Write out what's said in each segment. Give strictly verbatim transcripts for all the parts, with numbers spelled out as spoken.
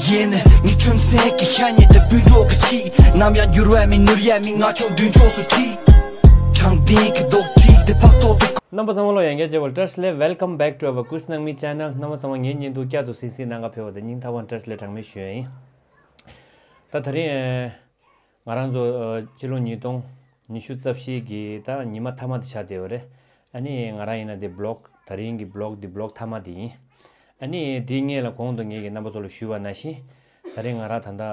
ཡིན། ངའི་ཁྱིམ་མཚེས་ཀྱི་ཤ་ཉེ་དེ་སྤུན་གྲོགས་ཀྱི་ཆེད། ནམ་ཡང་འགྱུར་བ་མེད་ནོར་ཡ་མེད། ང་ཆུང་དུས་ཕྱོགས་སུ་ཁྲིད། དྲང་བདེན་གྱི་རྡོག་ཁྲིད་དེ་ཕབ་ཐོག་ཏུ། རྣམ་པ་ཚང་མ་ལོ་ཡང་བསྐྱར་མཇལ་བ་བཀྲ་ཤིས་བདེ་ལེགས། Welcome back to our Kuis Nangmi channel. རྣམ་པ་ཚང་མ་ངའི་བརྙན་ཐུང་བསྐྱར་དུ་གཟིགས་གཟིགས་གནང་ག་ཕེབས་པ་དེ་སྙིང་ཐག་པ་ནས་བཀྲ་ཤིས་བདེ་ལེགས་གྲངས་མེད་ཞུ་ཡ་ཡིན། ད་དེ་རིང་ང་རང་ཚོ་ཨ་ཕྱི་ལོ་ཉིས་སྟོང་ཉི་ཤུ་རྩ་བཞི་གི་ད་ཉི་མ་མཐའ་མ་དེ་ཆགས་བསྡད་ཡོད་རེད། ཨ་ནི་ང་རང་ཡིན་ན་དེ་བི་ལོག་དེ་རིང་གི་བི་ལོག་དེ་བི་ལོག་མཐའ་མ་དེ་ཡིན། ཨ་ནི་དེའི་སྔོན་ལ་གོང་དུ་ངས་ཀྱི་རྣམ་པ་ཚོ་ལ་ཞུས་པ་ནང་བཞིན། ད་རིང་ང་རང་ད་ལྟ་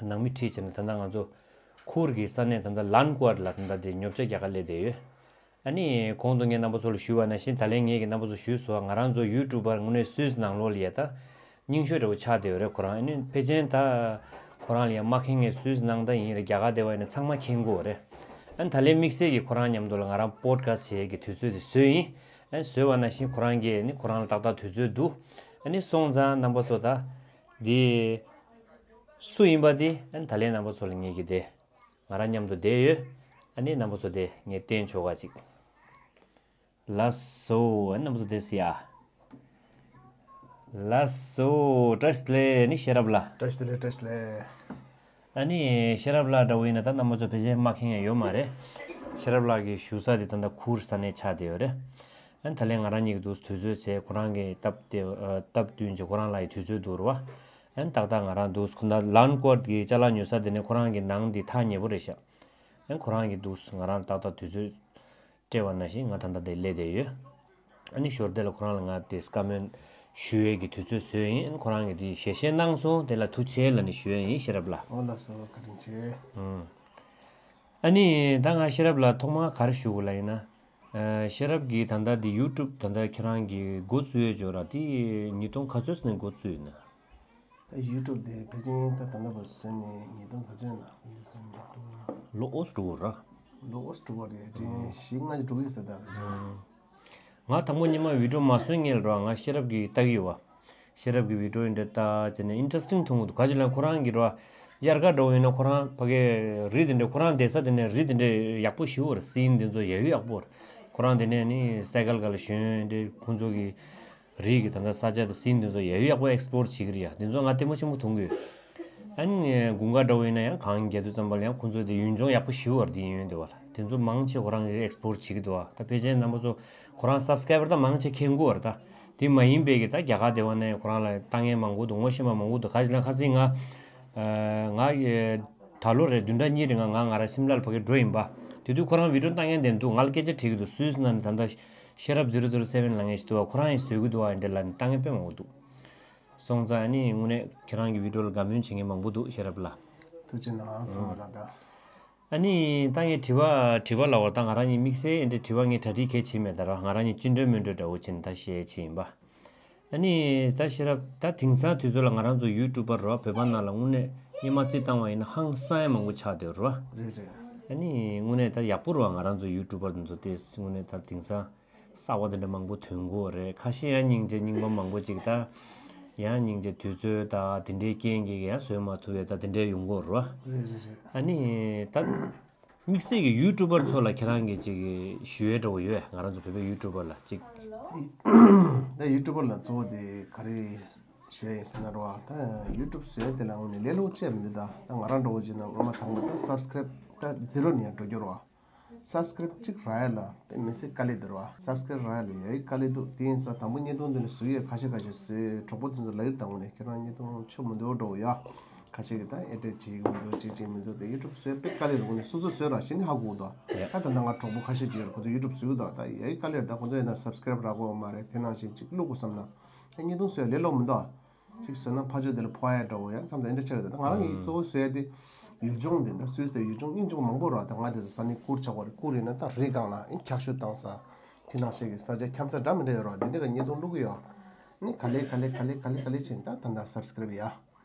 ནང་མི་ཁྲིད་བྱས་ནས་ད་ལྟ་ང་ཚོ་ཁུར་གྱི་ས་གནས་ད་ལྟ་ལན་ཀོ་ཨར་ལ་ད་ལྟ་དེ་ཉོ་ཆ་རྒྱག་ག་སླེབས་བསྡད་ཡོད། ཨ་ནི་གོང་དུ་ངས་རྣམ་པ་ཚོ་ལ་ཞུས་པ་ནང་བཞིན། ད་ལན་ངས་ཀྱི་རྣམ་པ་ཚོ་ཞུས་སོང་། ང་རང་ཚོ་ཡུ་ཊུབ་པར་དངོས་གནས་སུད་སི་ནང་ལོགས་ལ་ཡ་ད་རྙིང་ཤོས་འདྲ་བོ་ཆགས་བསྡད་ཡོད་རེད། ཁོ་རང་ཨ་ནི་ཕལ་ཆེར་ད་ཁོ་རང་ལ་ཡ་མ་མཁྱེན་མཁན་སུད་སི་ནང་ད་ཡིན་རེད། རྒྱ་གར་སྡེ་བ་ཡིན་ན་ཚང་མ་མཁྱེན་གྱི་ཡོད་རེད། ཨ་ནི་ད་ལན་དམིགས་བསལ་གྱི་ཁོ་རང་མཉམ་དུ་ལ་ང་རང་པོ་ཌི་ཁ་སི་ཊི་བྱེད་ཀྱི་དུས་ཚོད་དེ་བཟོས་ཡིན། ཨ་ནི་བཟོས་པ་ནང་བཞིན་ཁོ་རང་གིས་ཨ་ནི་ཁོ་རང་ལ་ཏག་ཏག་དུས་ཚོད་འདུག་ཨ་ནི་སོང་ཙང་རྣམ་པ་ཚོ་ད་འདི་སུ་ཡིན་པ་དེ་ཨ་ནི་ད་ལན་རྣམ་པ་ཚོ་ལ་ངས་ཀྱི་དེ་ང་རང་མཉམ་དུ་བསྡད་ཡོད། ཨ་ནི་རྣམ་པ་ཚོ་དེ་ངས་བསྟན་ཆོག་ག་ཅིག་ལགས་སོ། ཨ་ནི་རྣམ་པ་ཚོ་བསྡད་ཟེར་ཡ། ལགས་སོ། བཀྲ་ཤིས་བདེ་ལེགས། ཨ་ནི་ཤེས་རབ་ལགས། བཀྲ་ཤིས་བདེ་ལེགས། བཀྲ་ཤིས་བདེ་ལེགས། ཨ་ནི་ཤེས་རབ་ལགས་འདྲ་བོ་ཡིན་ན་ད་རྣམ་པ་ཚོ་ཕལ་ཆེར་མ་མཁྱེན་ཡ་ཡོད་མ་རེད། ཤེས་རབ་ལགས་ཀྱི་བཞུགས་ས་དེ་ད་ལྟ་ཁུར་ས་གནས་ཆགས་བསྡད་ཡོད་རེད། ཨ་ནི་ད་ལན་ང་རང་གཉིས་ཀྱི་འདུག་དུས་ཚོད་བྱས། ཁོ་རང་གི་སྟབས་བདེ་ཨ་སྟབས་བསྟུན་བྱས་ཁོ་རང་ལ་ཡི་དུས་ཚོད་འདུག་རེད་བ། ཨ་ནི་ཏག་ཏག་ང་རང་འདུག་ཁོ་ན་ལན་ཀོ་ཨར་གྱི་ཅ་ལག་ཉོ་ས་དེ་ནས་ཁོ་རང་གི་ནང་འདི་ཐག་ཉེ་པོ་རེད་ཤག་ཨ་ནི་ཁོ་རང་གི་འདུག་ང་རང་ཏག་ཏག་དུས་ཚོད་སྤྲད་པ་ནང་བཞིན་ང་ད་ལྟ་འདིར་སླེབས་བསྡད་ཡོད། ཨ་ནི་ཞོར་དེ་ལ་ཁོ་རང་ལ་ང་དེ་བཀའ་མོལ་ཞུ་ཡས་ཀྱི་དུས་ཚོད་བཟོས་ཡིན། ཨ་ནི་ཁོ་རང་གིས་དེ་ཞལ་བཞེས་གནང་སོང་། དེ་ལ་ཐུགས་རྗེ་ཆེ་ལབ་ནས་ཞུ་ཡས་ཡིན། ཤེས་རབ་ལགས། ཨོ་ལགས་སོ། བཀའ་དྲིན་ཆེ། ཨུམ། ཨ་ནི་ད་ང་ཤེས་རབ་ལགས་ཐོག་མར་ག་རེ་ཞུ་དགོས་ལབ་ཡིན་ན། ཨ་ཤེས་རབ་ཀྱིས་ད་ལྟ་འདི་ཡུ་ཊུབ་ད་ལྟ་ཁྱེད་རང་གིས་འགོ་བཙུགས་ཡས་ཅིག་ཡོད་ར། དེ་ཉིས་སྟོང་ག་ཚོད་ནས་འགོ་བཙུགས་ཡིན་ན། ད་ཡུ་ཊུབ་དེ་ཕལ་ཆེར་ད་ད་ལྟ་བར་ཟིན་ནས་ཉིས་སྟོང་ག་ཚོད་ཡིན་ན། ཉིས་སྟོང་ལོ་ཨོ་སི་འགྲོ་གི་ར། ལོ་ཨོ་སི་འགྲོ་གི་རེད། ཕལ་ཆེར་བཞི་ལྔ་ཅིག་འགྲོ་གི་ཡོད་ས་ད་ཕལ་ཆེར། ང་དང་པོ་སྔོན་མ་བི་ཌིའོ་མ་བཟོ་སྔོན་ལ་ར་ང་ཤེས་རབ་ཀྱི་ལྟ་གི་ཡོད་བ། ཤེས་རབ་ཀྱི་བི་ཌིའོ་འདྲ་ལྟ་བྱས་ནས་ཨིན་ཊ་རེ་སི་ཊིང་མཐོང་གི་འདུག་ག་ཅི་ལབ་ན་ཁོ་རང་གི་ར་དབྱར་ཁ་འདྲ་བོ་ཡིན་ན་ཁོ་རང་ཕ་གི་རི་དེ་འདྲ་ཁོ་རང་བསྡད་ས་དེ་ནས་རི་དེ་འདྲ་ཡག་པོ་ཞེ་པོ་རེད། སིན་དེ་ཚོ་ཡག་ཡག་པོ་རེད། ཁོ་རང་དེ་ནས་ནི་སའི་ཀལ་སྒང་ལ་ཞོན་འདྲ་ཁོང་ཚོ་གི་རི་གི་ད་ལྟ་ས་ཆ་དང་སིན་དེ་ཚོ་ཡག་ཡག་པོ་ཨེག་སི་པོ་ར་བྱེད་ཀྱི་རེད་ཡ། དེ་ཚོ་ང་ལྟད་མོ་ཆེན་པོ་མཐོང་གི་ཡོད། ཨ་ནི་དགུན་ཁ་འདྲ་བོ་ཡིན་ན་ཡང་གངས་རྒྱག་དུས་ཙམ་པ་ལ་ཡང་ཁོང་ཚོ་དེ་ཡུལ་ལྗོངས་ཡག་པོ་ཞེ་པོ་རེད། དེ་ཡིན་དེ་བ་ལ་དེ་ཚོ་མང་ཆེ་ཁོ་རང་གིས་ཨེག་སི་པོ་ར་བྱེད་ཀྱི་འདུག་བ། ད་ཕལ་ཆེར་རྣམ་པ་ཚོ་ཁོ་རང་སབ་སི་ཀ་རའི་བར་ད་མང་ཆེ་མཁྱེན་གྱི་ཡོད་རེད། ད་དེ་མ་ཡིན་པའི་གི་ད་རྒྱ་གར་སྡེ་བ་ནས་ཁོ་རང་ལ་ལྟ་མཁན་མང་པོ་འདུག་ངོ་ཤེས་པ་མང་པོ་འདུག་ག་ཅི་ལབ་ན་ཁ་སང་ང་ཨ་ང་ཨེ་ད་ལོ་རེད་བདུན་ཕྲག་གཉིས་རིང་ང་ང་ང་རང་ཤིམ་ལ་ལ་ཕ་གིར་འགྲོ་ཡིན་པ། དེ་དུས་ཁོ་རང་བི་ཌིའོ་ལྟ་མཁན་དེ་འདུག་ང་ལ་སྐད་ཆ་དྲིས་ཀྱི་འདུག་སུད་སི་ནང་ནས་ད་ལྟ་ཤེས་རབ་ཛི་རོ་ཛི་རོ་སེ་བན་ལབ་མཁན་ཞིག་འདུག་བ། ཁོ་རང་ཡང་བཟོ་གི་འདུག་བ། འདྲ་ལབ་ནས་ལྟ་མཁན་དཔེ་མང་པོ་འདུག་སོང་ཙང་ཨ་ནི་དངོས་གནས་ཁྱེད་རང་གི་བི་ཌིའོ་ལ་དགའ་མོས་བྱེད་མཁན་མང་པོ་འདུག་ཤེས་རབ་ལགས། ཐུགས་རྗེ་གནང་ཚང་མ་ལ་ད། ཨ་ནི་ད་ངས་དྲི་བ་དྲི་བ་ལབ་པ་ད་ང་རང་གཉིས་དམིགས་བསལ་འདྲ་དྲི་བ་ངས་གྲ་སྒྲིག་གལ་ཆེ་མེད་ད་ར། ང་རང་གཉིས་ཅི་འདྲ་མི་འདྲ་འདྲ་བོ་བྱས་ནས་ད་བཤད་ཆེད་ཡིན་པ། ཨ་ནི་ད་ཤེས་རབ་ད་དེང་སང་དུས་ཚོད་ལ་ང་རང་ཚོ་ཡུ་ཊུབ་པར་ར་བོད་པ་ནང་ལ་དངོས་གནས་སྔོན་མ་རྩིས་བཏང་བ་ཡིན་ན་ཧང་སང་ཡ་མང་པོ་ཆགས་བསྡད་ར། རེད་རེད། ཨ་ནི་དངོས་གནས་ད་ཡག་པོ་ར་བ། ང་རང་ཚོ་ཡུ་ཊུབ་པར་དེ་ཚོ་དེ་དངོས་གནས་ད་དེང་སང་གསར་པ་དེ་འདྲ་མང་པོ་ཐོན་གྱི་ཡོད་རེད། ཁ་ཤས་ཡང་སྙིང་རྗེ་རྙིང་པ་མང་པོ་ཅིག་ད་ཡང་སྙིང་རྗེ་དུས་ཚོད་ད་དེ་འདྲའི་རྐྱེན་གྱིས་ཡང་བཟོས་མ་ཐུབ་ཡས་ད་དེ་འདྲའི་ཡོང་གི་ཡོད་རེད་བ། རེད་རེད་རེད། ཨ་ནི་ད་དམིགས་བསལ་གྱི་ཡུ་ཊུབ་པར་ཚོ་ལ་ཁྱེད་རང་གིས་ཅིག་ཞུ་ཡས་འདྲ་བོ་ཡོད། ང་རང་ཚོ་བོད་པའི་ཡུ་ཊུབ་པར་ལ་ཅིག་ད་ཡུ་ཊུབ་པར་ལ་གཙོ་བོ་དེ་ག་རེ་ཞུ་ཡས་ཡིན་ཟེར་ན་ར་བ། ད་ཡུ་ཊུབ་བཟོ་ཡས་དེ་ལ་དངོས་གནས་ལས་སླ་པོ་ཅིག་མི་འདུག་ད་ད་ང་རང་འདྲ་བོ་བྱས་ན་སྔོན་མ་དང་པོ་ད་སབ་སི་ཀ་རེབ་ད་ཛི་རོ་ནས་ཡར་འགྲོ་རྒྱུ་རེད་བ། སབ་སི་ཀ་རེབ་གཅིག་རག་ཡས་ལ་དཔེ་མི་སྲིད་དཀའ་ལས་འདུག་ར། སབ་སི་ཀ་རེབ་རག་ཡས་ལ་ཡ་ཡི་དཀའ་ལས་འདུག་དེ་ཡིན་ཙང་དང་པོ་བརྙན་ཐུང་འདི་ནས་བཟོ་ཡས་ཁ་ཤས་ཁ་ཤས་བཟོས། གྲོགས་པོ་དེ་ཚོ་ལབ་ཡོད། ད་དངོས་གནས་ཁྱེད་རང་བརྙན་ཐུང་ཆོ་མི་འདུག་འདྲ་བོ་ཡ། ཁ་ཤས་ཀྱིས་ད་ཨེ་ཌིཊ་བྱེད་ཀྱི་མི་འདུག་ཅིག་ཅིག་མི་འདུག་དེ་ཡུ་ཊུབ་བཟོ་ཡས་དཔེ་དཀའ་ལས་རེད། དངོས་གནས་སོ་སོ་བཟོས་ར་གཞི་ནས་ཧ་གོ་གི་འདུག་ཡ། ད་ད་ལྟ་ང་གྲོགས་པོ་ཁ་ཤས་ཅིག་ཡོད་རེད། ཁོ་ཚོ་ཡུ་ཊུབ་བཟོ་གི་འདུག་ད་ཡ་ཡི་དཀའ་ལས་རེད། ད་ཁོ་ཚོ་ཡིན་ན་སབ་སི་ཀ་རེབ་རག་གི་ཡོད་མ་རེད། དེ་ནང་བཞིན་ཅིག་བླུག་དགོས་བསམ་ན་ད་བརྙན་ཐུང་བཟོ་ཡས་ལས་སླ་པོ་མི་འདུག་ཅིག་བཟོས་ན་ཕར་ཕྱོགས་དེ་ལ་ཕོག་ཡ་འདྲ་བོ་ཡང་མཚམས་དང་འདྲ་ཆགས་ཡོད། ད་ང་རང་གིས་གཙོ་བོ་བཟོ་ཡ་དེ་ཡུལ་ལྗོངས་དེ་འདྲ་སུད་སི་ཡུལ་ལྗོངས་སྙིང་རྗེ་པོ་མང་པོ་རེད། ད་ང་དེ་ཚོ་ས་གནས་གུར་ཆགས་པ་རེད། གུར་ཡིན་ན་ད་རི་སྒང་ལ་ཨིན་འཁྱག་ཤོད་བཏང་ས་དེ་ནང་བཞིན་གྱི་ས་ཆ་འཁྱམ་ས་འདྲ་མི་འདྲ་ཡོད་རེད། དེ་འདྲ་གི་བརྙན་ཐུང་བླུག་གི་ཡོད། ནི་ག་ལེ་ག་ལེ་ག་ལེ་ག་ལེ་ག་ལེ་བྱས་ནས་ད་ད་ལྟ་སབ་སི་ཀ་རེབ་ཡ་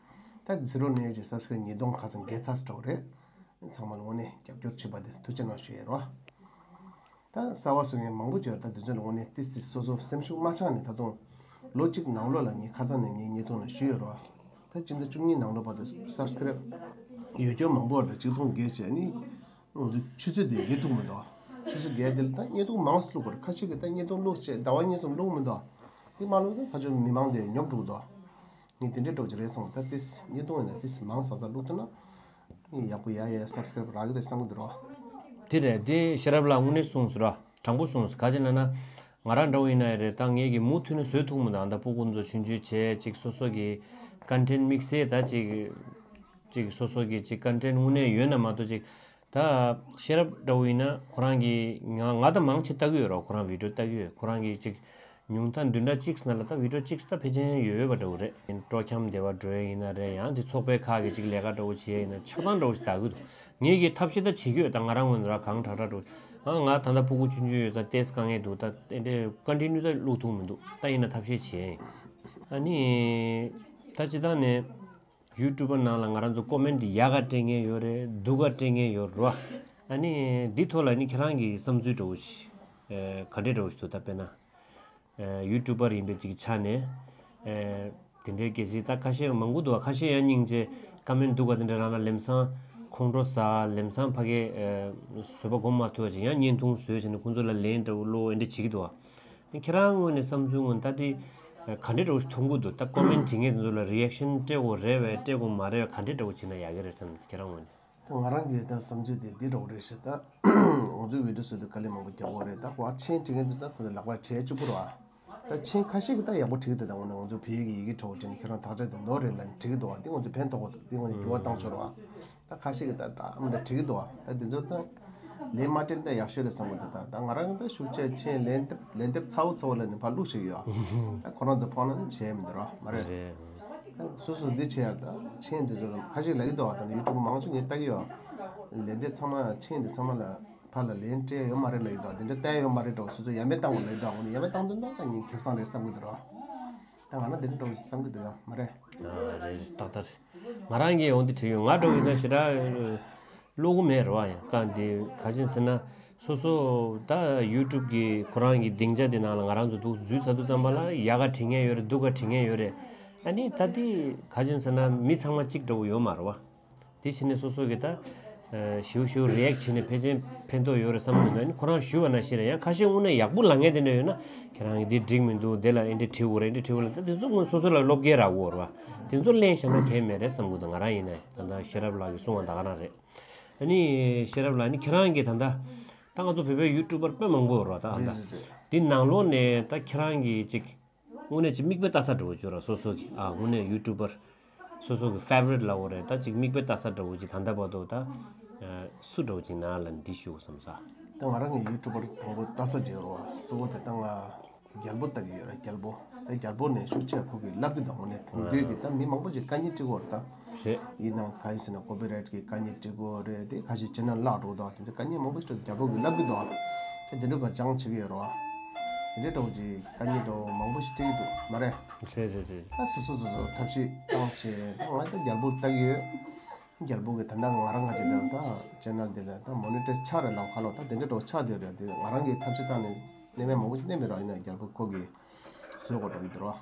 ད་ཛི་རོ་ནས་ཅིག་སབ་སི་ཀ་རེབ་ཉིས་སྟོང་ཁ་སང་བརྒལ་ཚར་འདྲ་བོ་རེད། ཚང་མ་ལ་དངོས་གནས་རྒྱབ་སྐྱོར་བྱས་པ་དེ་ཐུགས་རྗེ་གནང་ཞུ་ཡས་རེད། ད་གསར་པ་བཟོ་མཁན་མང་པོ་ཅིག་ཡོད་རེད། ད་དེ་ཚོ་ལ་དངོས་གནས་ཏིས་ཏིས་སོ་སོ་སེམས་ཤུགས་མ་ཆག་ནས་ད་དུང་ལོ་གཅིག་ནང་ལོགས་ལ་ངས་ཁ་སང་ནས་ངའི་བརྙན་ཐུང་ལ་ཞུས་ཡོད་རེད། ད་སྤྱི་ཟླ་བཅུ་གཉིས་ནང་ལོགས་བར་དུ་སབ་སི་ཀ་རེབ་ཡོད་རྒྱུ་མང་པོ་ཡོད་རེད། ད་ཆིག་སྟོང་བརྒལ་བྱས་ནི་ང་ཚོ་ཆུ་ཚོད་དེ་བརྒལ་ཐུབ་མི་འདུག་ཆུ་ཚོད་བརྒྱད་དེ་ལ་ད་བརྙན་ཐུང་མང་ཙམ་བླུག་དགོས་རེད། ཁ་ཤས་ཀྱིས་ད་བརྙན་ཐུང་བླུག་བྱས་ཟླ་བ་གཉིས་གསུམ་བླུག་མི་འདུག་དེ་མ་བླུག་ན་ཁ་ཆུ་མི་མང་དེ་ཉོབ་འགྲོ་གི་འདུག་ངས་དེ་འདྲའི་འདྲ་བོ་ཅིག་རེད་བསམ། ད་ཏིས་བརྙན་ཐུང་ཡིན་ན་ཏིས་མང་ཙམ་ཙམ་བླུག་ཐུབ་ན་ཡག་པོ་ཡ་ཡ་སབ་སི་ཀ་རེབ་རག་གི་རེད་བསམ་གི་འདུག་རོ། དེ་རེད། དེ་ཤེས་རབ་ལགས་དངོས་གནས་གསུངས་སོང་ར། དྲང་པོ་གསུངས་སོང་། ག་ཅི་ལབ་ན། ང་རང་འདྲ་བོ་ཡིན་ན་ཡང་རེད། ད་ངས་ཀྱི་མུ་མཐུད་ནས་བཟོས་ཐུབ་མི་འདུག་ཨ་ད་སྤུ་གུ་ཚོ་ཆུང་ཆུང་བྱས་ཅིག་སོ་སོ་གི་ཀོན་ཊེན་དམིགས་བསལ་ད་ཅིག་ཅིག་སོ་སོ་གི་ཅིག་ཀོན་ཊེན་དངོས་གནས་ཡོད་ན་མ་གཏོགས་ཅིག་ད་ཤེས་རབ་འདྲ་བོ་ཡིན་ན་ཁོ་རང་གི་ང་ང་ད་མང་ཆེ་ལྟ་གི་ཡོད་རོ། ཁོ་རང་བི་ཌིའོ་ལྟ་གི་ཡོད། ཁོ་རང་གི་ཅིག་ཉུང་མཐའ་བདུན་ཕྲག་གཅིག་ནང་ལ་ད་བི་ཌིའོ་གཅིག་ད་ཕལ་ཆེར་ཡོད་ཡོད་པ་འདྲ་བོ་རེད། སྤྲོ་འཆམ་སྡེ་བ་འགྲོ་ཡ་ཡིན་ན་རེད། ཡང་དེ་ཚོགས་པའི་ཁག་གི་ཅིག་ལས་ཀ་འདྲ་བོ་བྱེད་ཡ་ཡིན་ན་ཆགས་སྡང་འདྲ་བོ་ཞིག་ལྟ་གི་འདུག་ངས་ཀྱི་ཐབས་ཤེས་ད་བྱེད་ཀྱི་ཡོད། ད་ང་རང་ངོས་ནས་ར་གང་དྲག་དྲག་འགྲོ། ཨ་ང་ད་ལྟ་སྤུ་གུ་ཆུང་ཆུང་ཡོད་ཙང་ཏེས་དཀའ་ངལ་འདུག་ད་དེ་འདྲའི་ཀོན་ཊི་ནིའུ་ད་བླུག་ཐུབ་མི་འདུག་ད་ཡིན་ན་ཐབས་ཤེས་བྱེད་ཡ་ཡིན། ཨ་ནི་ད་སྤྱིར་བཏང་ནས་ཡུ་ཊུབ་པ་ནང་ལ་ང་རང་ཚོ་ཀོ་མེན་ཊི་ཡག་ག་སྤྲད་མཁན་ཡོད་རེད། སྡུག་ག་སྤྲད་མཁན་ཡོད་རེད་བ། ཨ་ནི་འདི་ཐོག་ལ་ནི་ཁྱེད་རང་གི་བསམ་ཚུལ་འདྲ་བོ་ཞིག་ཨེ་ག་འདྲས་འདྲ་བོ་ཞིག་འདུག་ད་དཔེར་ན། ཨེ་ཡུ་ཊུབ་པར་ཡིན་པའི་ཅིག་ཆ་ནས། ཨེ་དེ་འདྲའི་གལ་སྲིད་ད་ཁ་ཤས་མང་པོ་འདུག་བ། ཁ་ཤས་ཡང་སྙིང་རྗེ་ཀོ་མེན་ཊི་སྡུག་ག་དེ་འདྲ་རང་ལ་ལམ་སང་ཁོང་ཁྲོ་ཟ། ལམ་སང་ཕ་གི་ཨེ་བཟོད་པ་སྒོམ་མ་ཐུབ་པ་ཅིག་ཡང་བརྙན་ཐུང་བཟོས་བྱས་ནས་ཁོང་ཚོ་ལ་ལན་འདྲ་བོ་སློག་ཨེ་འདྲ་བྱེད་ཀྱི་འདུག་བ། ཁྱེད་རང་ངོས་ནས་བསམ་ཚུལ་ངོས་ནས་ད་དེ་ག་འདྲས་འདྲ་བོ་ཞིག་མཐོང་གི་འདུག་ད་ཀོ་མེན་ཊི་བྲིས་མཁན་དེ་ཚོ་ལ་རི་ཨེག་ཤན་སྤྲད་དགོས་རེད་བས་སྤྲད་དགོས་མ་རེད་བས་ག་འདྲས་འདྲ་བོ་བྱས་ན་ཡག་གི་རེད་བསམ། ཁྱེད་རང་ངོས་ནས། ད་ང་རང་གི་ད་བསམ་ཚུལ་དེ་འདི་འདྲ་བོ་རེད་ཤག་ད་ང་ཚོའི་བི་ཌིའོ་བཟོ་དུས་དཀའ་ལས་མང་པོ་རྒྱག་དགོས་རེད། ད་ཁོ་མཆན་བྲིས་མཁན་དེ་ད་ཁོ་ཚོ་ལག་པ་བྲེལ་གཅིག་པུ་རེད་བ། ད་མཆན་ཁ་ཤས་ཀྱིས་ད་ཡག་པོ་བྲིས་འདུག་ད་དངོས་གནས་ང་ཚོ་བོད་ཡིག་གི་ཡི་གེ་འདྲ་བོ་བྲིས་ནས་ཁྱེད་རང་དག་ཆ་དེ་ནོར་རེད་ལབ་ནས་བྲིས་འདུག་བ། འདི་ང་ཚོ་ཕན་ཐོགས་པ་འདུག་འདི་ང་ཚོ་འགྱུར་བ་བཏང་ཆོག་རེད་བ། ད་ཁ་ཤས་ཀྱིས་ད་འདྲ་མི་འདྲ་བྲིས་འདུག་བ། ད་འདི་ཚོ་ད་ལན་མ་སྤྲད་ན་ད་ཡག་ཤོས་རེད་བསམ་གི་འདུག་ད་ད་ང་རང་གི་ད་ཤུགས་ཆེ་མཆན་ལན་འདེབས་ལན་འདེབས་ཚ་བོ་ཚ་བོ་ལབ་ནས་ཕར་བླུགས་བཞག་ཡོད། ད་ཁོ་རང་ཚོ་ཕོག་ན་ནི་བྱས་མི་འདུག་ར་མ་རེད། རེད། ད་སོ་སོ་འདི་བྱས་ཡ་ད་མཆན་འདི་ཚོ་ཁ་ཤས་ལབ་ཀྱི་འདུག་བ། ད་ཡུ་ཊུབ་མང་ཆེ་ངས་ལྟ་གི་ཡོད། ལན་འདེབས་ཚང་མ་མཆན་འདི་ཚང་མ་ལ་ཕར་ལ་ལན་སྤྲད་ཡོད་མ་རེད་ལབ་ཀྱི་འདུག་དེ་འདྲ་བལྟས་ཡོད་མ་རེད་འགྲོ། སོ་སོ་ཡ་མེད་བཏང་དགོས་ལབ་ཀྱི་འདུག་འོ་ན་ཡ་མེད་བཏང་དོན་དག་ད་ངས་ཁེ་བཟང་རེད་བསམ་གྱི་འདུག་ར། ད་ང་རང་འདི་འདྲ་འགྲོ་བསམ་གྱི་འདུག་ཡ་མ་རེད། ཨ་རེད་རེད། ཏག་ཏག་རེད། ང་རང་གིས་འོ་འདི་བྲིས་ཡོད། ང་འདྲ་བོ་ཡིན་ན་ཞེ་དྲག་བློ་ཁོག་མེད་རེད་བ། ཡང་གང་འདི་ག་ཅི་ཟེར་ན། སོ་སོ་ད་ཡུ་ཊུབ་གི་ཁོ་རང་གི་སྡིངས་ཆ་དེ་ནང་ལ་ང་རང་ཚོ་འདུག་འཛུལ་ཚར་དུས་ཙམ་པ་ལ་ཡག་ག་བྲིས་མཁན་ཡོད་རེད། སྡུག་ག་བྲིས་མཁན་ཡོད་རེད། ཨ་ནི་ད་འདི་ག་ཅི་ཟེར་ན་མི་ཚང་མ་གཅིག་འདྲ་བོ་ཡོད་མ་རེད་བ། དེ་བྱས་ནས་སོ་སོ་གི་ད་ཨ་ཞིའུ་ཞིའུ་རི་ཨེག་བྱས་ནས་ཕལ་ཆེར་ཕན་ཐོགས་ཡོད་རེད་བསམ་གྱི་འདུག་ཨ་ནི་ཁོ་རང་ཞུས་པ་ནང་བཞིན་རེད། ཡང་ཁ་ཤས་དངོས་གནས་ཡག་པོ་ལབ་མཁན་དེ་འདྲ་ཡོད་ན་ཁྱེད་རང་གི་འདི་འགྲིག་མི་འདུག་འདི་ལ་ཨེ་འདྲ་བྲིས་དགོས་རེད། ཨེ་འདྲ་བྲིས་དགོས་ལབ། ད་དེ་ཚོ་སྔོན་སོ་སོ་ལ་བློ་འགེལ་རག་གི་ཡོད་རེད་བ། དེ་ཚོ་གླེང་བཞག་ན་གལ་མེད་རེད་བསམ་གྱི་འདུག་ང་རང་ཡིན་ན་ད་ལྟ་ཤེས་རབ་ལགས་ཀྱིས་གསུངས་པ་ད་ག་རང་རེད། ཨ་ནི་ཤེས་རབ་ལགས་ནི་ཁྱེད་རང་གིས་ད་ལྟ་ད་ང་ཚོ་བོད་པའི་ཡུ་ཊུབ་པར་དཔེ་མང་པོ་ཡོད་རེད་བ་ད་ལྟ། རེད་རེད་རེད། འདི་ནང་ལོགས་ནས་ད་ཁྱེད་རང་གིས་ཅིག་དངོས་གནས་ཅིག་མིག་དཔེ་ལྟ་ས་འདྲ་བོ་ཅིག་ཡོད་ར། སོ་སོ་གི་ཨ་དངོས་གནས་ཡུ་ཊུབ་པར་སོ་སོ་གི་ཕེ་ཝ་རིཊ་ལབ་དགོས་རེད། ད་ཅིག་མིག་དཔེ་ལྟ་ས་འདྲ་བོ་ཅིག་ད་ལྟ་བར་དུ་ད་ཨ་སུ་འདྲ་བོ་ཅིག་ནང་ལ་འདི་ཞུ་བསམ་ས། ད་ང་རང་གི་ཡུ་ཊུབ་པར་དང་པོ་ལྟ་ས་ཅིག་ཡོད་ར་བ། གཙོ་བོ་དེ་ད་ང་རྒྱལ་པོ་ལྟ་གི་ཡོད་ར། རྒྱལ་པོ་ད་རྒྱལ་པོ་ནས་ཤུགས་ཆེ་ཁོ་གིས་ལབ་གི་འདུག་དངོས་གནས་དུང་དུས་ཀྱི་ད་མི་མང་པོ་ཅིག་དཀའ་ངལ་འཕྲད་ཀྱི་ཡོད་རེད་ད། རེད། ཡིན་ནའང་གང་ཡིན་ཟེར་ན་ཀོ་པི་རའེ་ཊི་གི་དཀའ་ངལ་འཕྲད་ཀྱི་ཡོད་རེད་དེ། ཁ་ཤས་ཅེ་ནལ་བརླག་འགྲོ་གི་འདུག་དེ་ཚོ་དཀའ་ངལ་མང་པོ་ཞིག་འཕྲད་རྒྱལ་པོ་གིས་ལབ་གི་འདུག་དེ་འདྲ་འདྲ་བོ་སྦྱང་བྱེད་ཀྱི་ཡོད་རེད་བ། དེ་འདྲ་འདྲ་བོ་ཅིག་དཀའ་ངལ་འདྲ་བོ་མང་པོ་ཞིག་འཕྲད་ཀྱི་འདུག་མ་རེད། རེད་རེད་རེད། ད་སོ་སོ་སོ་སོ་ཐབས་ཤེས་བཏང་བྱས་ད་ང་ད་རྒྱལ་པོ་ལྟ་གི་ཡོད། རྒྱལ་པོ་གིས་ད་ལྟ་ང་རང་ག་ཅིག་ད་ད་ཅེ་ནལ་དེ་ལ་ད་མོ་ནི་ཊའི་ཛི་ཆགས་རེད་ལབ་ཁ་ལོ། ད་དེ་འདྲ་འདྲ་བོ་ཆགས་བསྡད་ཡོད་རེད། དེ་ང་རང་གིས་ཐབས་ཤེས་བཏང་ནས་གནས་མལ་མང་པོ་ཞིག་གནས་མེད་ར། ཡིན་ན་རྒྱལ་པོ་ཁོ་གིས་བཟོས་དགོས་འགྲོ་གི་འདུག་ར།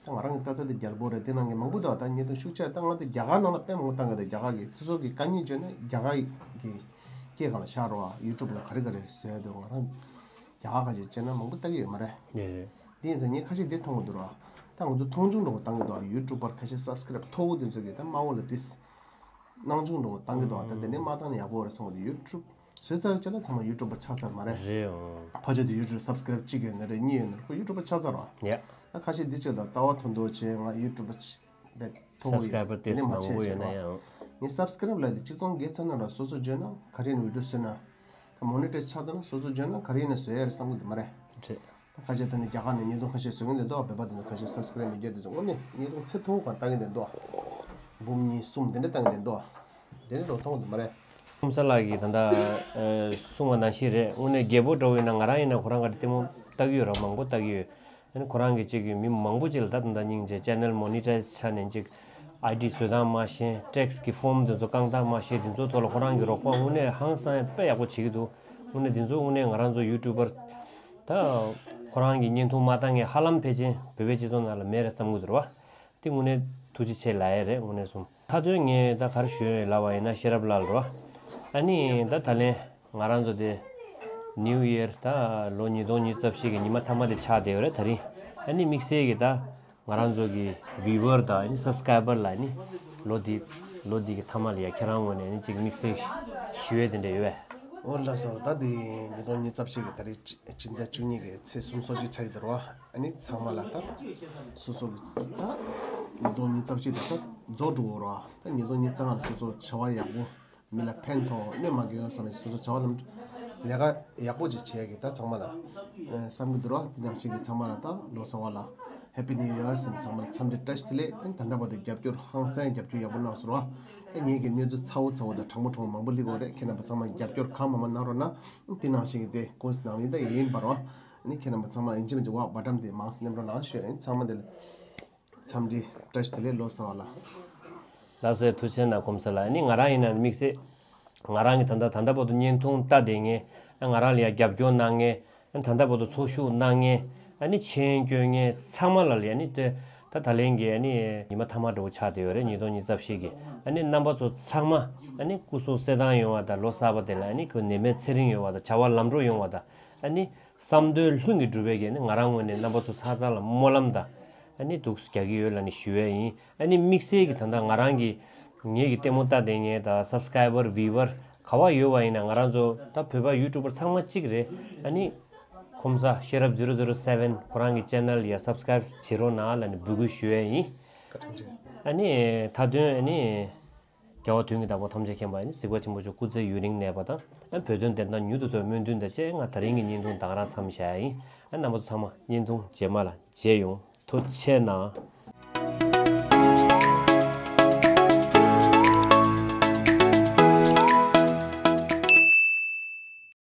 ད་ང་རང་གི་ལྟ་ཚུལ་དེ་རྒྱལ་པོ་རེད། དེ་ནང་གི་མང་པོ་འདུག་ད་བརྙན་ཐུང་ཤུགས་ཆེ་ད་ང་ཚོ་རྒྱ་གར་ནང་ལ་དཔེ་མང་པོ་བཏང་གི་འདུག་རྒྱ་གར་གི་སོ་སོ་གི་དཀའ་ངལ་བརྗོད་ན་རྒྱ་གར་གི་སྐད་སྒང་ལ་ཤར་རོ། ཡུ་ཊུབ་ལ་ག་རེ་ག་རེ་བཟོས་འདུག་ང་རང་རྒྱ་གར་ག་ཅིག་བྱས་ན་མང་པོ་ལྟ་གི་ཡོད་མ་རེད། ཡེ་ཡེ། དེ་ཡིན་ཙང་ངས་ཁ་ཤས་དེ་མཐོང་གི་འདུག་ར། ད་ང་ཚོ་མཐོང་ཆུང་འདྲ་བོ་བཏང་གི་འདུག་ཡུ་ཊུབ་པར་ཁ་ཤས་སབ་སི་ཀ་རེབ་མཐོ་བོ་དེ་ཚོ་གིས་ད་དམའ་བོ་ལ་དེ་སྣང་ཆུང་འདྲ་བོ་བཏང་གི་འདུག་ད་དེ་ནས་མ་བཏང་ན་ཡག་པོ་རེད་བསམ་གི་འདུག་ཡུ་ཊུབ་བཟོས་ཚར་བའི་རྗེས་ལ་ཚང་མ་ཡུ་ཊུབ་པར་ཆགས་ཚར་མ་རེད། རེད་འོང་། ཕལ་ཆེར་དུ་ཡུ་ཊུབ་སབ་སི་ཀ་རེབ་གཅིག་ཡོད་ན་རེད། གཉིས་ཡོད་ན་རེད། ཁོ་ཡུ་ཊུབ་པར་ཆགས་ཚར་རོ། ཡ། ད་ཁ་ཤས་འདི་ཆེད་དུ་ལྟ་བ་མཐོ་མཐོ་བྱས་ང་ཡུ་ཊུབ་པར་ཆ་བས་མཐོ་བོ་ཡོད་ས་དེ་ནས་མ་བྱས་བྱས་ན་ཡང་། ངས་སབ་སི་ཀ་རེབ་ལབ་དེ་གཅིག་སྟོང་བརྒལ་ཚར་ན་ར་སོ་སོ་འཇོན་ན་ག་རེ་ཡིན་ན་བི་ཌིའོ་བཟོས་ན། ད་མོ་ནི་ཊའི་ཛི་ཆགས་ཚར་ན་སོ་སོ་འཇོན་ན་ག་རེ་ཡིན་ན་བཟོ་ཡ་རེད་བསམ་གི་འདུག་མ་རེད། རེད། ད་ཁ་ཤས་ད་ནི་རྒྱ་གར་ནས་བརྙན་ཐུང་ཁ་ཤས་བཟོ་མཁན་དེ་འདུག་བོད་པ་དེ་ཚོ་ཁ་ཤས་སབ་སི་ཀ་རེབ་མི་བརྒྱབ་དེ་ཚོ་དངོས་གནས་བརྙན་ཐུང་ཚད་མཐོ་བོ་གང་བཏང་གི་དེ་འདུག་འབུམ་གཉིས་གསུམ་དེ་འདྲ་བཏང་གི་དེ་འདུག་དེ་འདྲ་འགྲོ་མཐོང་གི་འདུག་མ་རེད། ཁུམ་ས་ལགས་ཀྱིས་ད་ལྟ་ཨ་གསུངས་པ་ནང་བཞིན་རེད། དངོས་གནས་རྒྱལ་པོ་འདྲ་བོ་ཡིན་ན་ང་རང་ཡིན་ན་ཁོ་རང་ག་རེ་ལྟད་མོ་ལྟ་གི་ཡོད་ར། མང་པོ་ལྟ་གི་ཡོད། ཨ་ནི་ཁོ་རང་གིས་ཅིག་གི་མི་མང་པོ་ཅིག་ལ་ད་ད་ལྟ་སྙིང་རྗེ་ཅེ་ནལ་མོ་ནི་ཊའི་ཛི་ཆགས་ནས་ཅིག་ཨའི་ཌི་བཟོ་སྟངས་མ་ཤེས། ཊེག་སི་གི་ཕོམ་དེ་ཚོ་བཀང་སྟངས་མ་ཤེས། དེ་ཚོ་ཐོག་ལ་ཁོ་རང་གིས་རོགས་པ་དངོས་གནས་ཧང་སང་དཔེ་ཡག་པོ་བྱེད་ཀྱི་འདུག་དངོས་གནས་དེ་ཚོ་དངོས་གནས་ང་རང་ཚོ་ཡུ་ཊུབ་པར་ད་ཁོ་རང་གི་བརྙན་ཐུང་མ་བཏང་མཁན་ཧ་ལམ་ཕལ་ཆེར་བོད་པའི་སྤྱི་ཚོགས་ནང་ལ་མེད་རེད་བསམ་གྱི་འདུག་ར་བ། དེ་དངོས་གནས་ཐུགས་རྗེ་ཆེ་ལབ་ཡ་རེད། དངོས་གནས་སོང་མཐའ་དོན་ངས་ད་ག་རེ་ཞུ་ཡ་ཡོད་ལབ་པ་ཡིན་ན་ཤེས་རབ་ལགས་ལ་ར་བ། ཨ་ནི་ད་ད་ལན་ང་རང་ཚོ་དེ་ New Year ད་ལོ་ཉིས་སྟོང་ཉི་ཤུ་རྩ་བཞི་གི་ཉི་མ་མཐའ་མ་དེ་ཆགས་བསྡད་ཡོད་རེད་ད་རིང་། ཨ་ནི་དམིགས་བསལ་གྱི་ད་ང་རང་ཚོ་གི་viewer དང་ཨ་ནི་subscriber ལ་ཨ་ནི་ལོ་འདི་ལོ་འདི་གི་མཐའ་མ་ལ་ཡ་ཁྱེད་རང་ངོས་ནས་ཨ་ནི་ཅིག་དམིགས་བསལ་ཞུ་ཡས་དེ་འདྲ་ཡོད་པས། འོ་ལགས་སོ། ད་འདི་ཉིས་སྟོང་ཉི་ཤུ་རྩ་བཞི་གི་ད་རེས་སྤྱི་ཟླ་བཅུ་གཉིས་གི་ཚེས་སུམ་ཅུ་སོ་གཅིག་ཆགས་ཀྱི་འདུག་རོ། ཨ་ནི་ཚང་མ་ལ་ད་སོ་སོ་གི་ད་ཉིས་སྟོང་ཉི་ཤུ་རྩ་བཞི་དེ་ད་རྫོགས་འགྲོ་གི་རོ། ད་ཉིས་སྟོང་ཉི་ཤུ་རྩ་ལྔ་ལ་སོ་སོ་བྱ་བ་ཡག་པོ་མི་ལ་ཕན་ཐོགས་གནོད་མ་སྐྱེལ་བསམ་ནས་སོ་སོ་བྱ་བ་ལམ་ལས་ཀ་ཡག་པོ་ཅིག་བྱེད་ཀྱི་ད་ཚང་མ་ལ་ཨ་བསམ་གྱི་འདུག་རོ། དེ་ནང་བཞིན་གྱི་ཚང་མ་ལ་ད་ལོ་གསར་བ་ལ་Happy New Year ཟེར་ནས་ཚང་མ་ལ་འཚམས་འདྲི་བཀྲ་ཤིས་བདེ་ལེགས། ཨ་ནི་ད་ལྟ་བར་དུ་རྒྱབ་སྐྱོར་ཧང་སང་རྒྱབ་སྐྱོར་ཡག་པོ་གནང་སོང་རོ། ད་ངེད་ཀྱི་གནས་ཚུལ་ཚ་བོ་ཚ་བོ་དང་གྲང་མོ་གྲང་མོ་མང་པོ་སླེབས་ཀྱི་ཡོད་རེད། ཁྱེད་རྣམ་པ་ཚང་མ་རྒྱབ་སྐྱོར་གང་མང་མང་གནང་རོགས་གནང་། དེ་ནང་བཞིན་གྱི་དེ་ཀུན་གཟིགས་ནང་མི་ད་ཡིན་པ་རོ། ཨ་ནི་ཁྱེད་རྣམ་པ་ཚང་མ་ཡིན་གཅིག་མིན་གཅིག་བག་བག་འགྲམ་དེ་མང་སེ་ནེམ་རོགས་གནང་ཞུ། ཨ་ནི་ཚང་མ་དེ་ལ་འཚམས་འདྲི་བཀྲ་ཤིས་བདེ་ལེགས། ལོ་གསར་བ་ལ། ལགས་སེ། ཐུགས་རྗེ་གནང་ཁོམ་ས་ལ། ཨ་ནི་ང་རང་ཡིན་ན་དམིགས་བསལ་ང་རང་གི་ད་ལྟ་ད་ལྟ་བར་དུ་བརྙན་ཐུང་ལྟ་བསྡད་མཁན། ཨ་ང་རང་ལ་ཡ་རྒྱབ་སྐྱོར་གནང་མཁན། ཨ་ད་ལྟ་བར་དུ་ཚོགས་ཞུགས་གནང་མཁན། ཨ་ནི་མཆན་སྐྱོན་མཁན་ཚང་མ་ལ་ལ་ཡ་ནི་ལྟོས། ད་ད་ལན་གྱི་ཨ་ནི་ཉི་མ་མཐའ་མ་འདྲ་བོ་ཆགས་བསྡད་ཡོད་རེད། ཉིས་སྟོང་ཉི་ཤུ་རྩ་བཞི་གི། ཨ་ནི་རྣམ་པ་ཚོ་ཚང་མ་ཨ་ནི་སྐུ་གཟུགས་གསལ་ཐང་ཡོང་བ་དང་། ལོ་གསར་པ་དེ་ལ་ཨ་ནི་ཁོ་ནད་མེད་ཚེ་རིང་ཡོང་བ་དང་། བྱ་བ་ལམ་འགྲོ་ཡོང་བ་དང་། ཨ་ནི་བསམ་དོན་ལྷུན་གྱིས་འགྲུབ་པའི་གི་ཨ་ནི་ང་རང་ངོས་ནས་རྣམ་པ་ཚོ་ཚང་ཚང་ལ་སྨོན་ལམ་དང་ཨ་ནི་འདུག་སེ་རྒྱག་གི་ཡོད་ལབ་ནས་ཞུ་ཡས་ཡིན། ཨ་ནི་དམིགས་བསལ་གྱི་ད་ལྟ་ང་རང་གི་ངེད་ཀྱི་ལྟད་མོ་ལྟ་བསྡད་མཁན་དང་subscriber viewer ག་བ་ཡོད་པ་ཡིན་ན། ང་རང་ཚོ་ད་བོད་པ་ཡུ་ཊུབ་པར་ཚང་མ་གཅིག་རེད། ཨ་ནི་ཁོམ་ས་ཤེས་རབ་zero zero seven ཁོ་རང་གི་channel ཡ་subscribe བྱེད་རོགས་གནང་ལབ་ནས་འབོད་སྐུལ་ཞུ་ཡས་ཡིན། བཀའ་དྲིན་ཆེ། ཨ་ནི་མཐའ་དོན་ཨ་ནི་རྒྱལ་བ་དོན་གྱི་བདག་པོ་ཐམས་ཅད་མཁྱེན་པ་ཨ་ནི་གཟིགས་པ་ཆེན་པོ་མཆོག་སྐུ་ཚེ་ཡུན་རིང་གནས་པ་དང་། ཨ་བོད་དོན་བདེན་མཐའ་མྱུར་དུ་ཐོན། སྨོན་འདུན་དང་བཅས་ང་ད་རིང་གི་བརྙན་ཐུང་ད་ག་རང་མཚམས་བཞག་ཡ་ཡིན། ཨ་རྣམ་པ་ཚོ་ཚང་མ་བརྙན་ཐུང་རྗེས་མ་ལ་མཇལ་ཡོང་། ཐུགས་རྗེ་གནང་།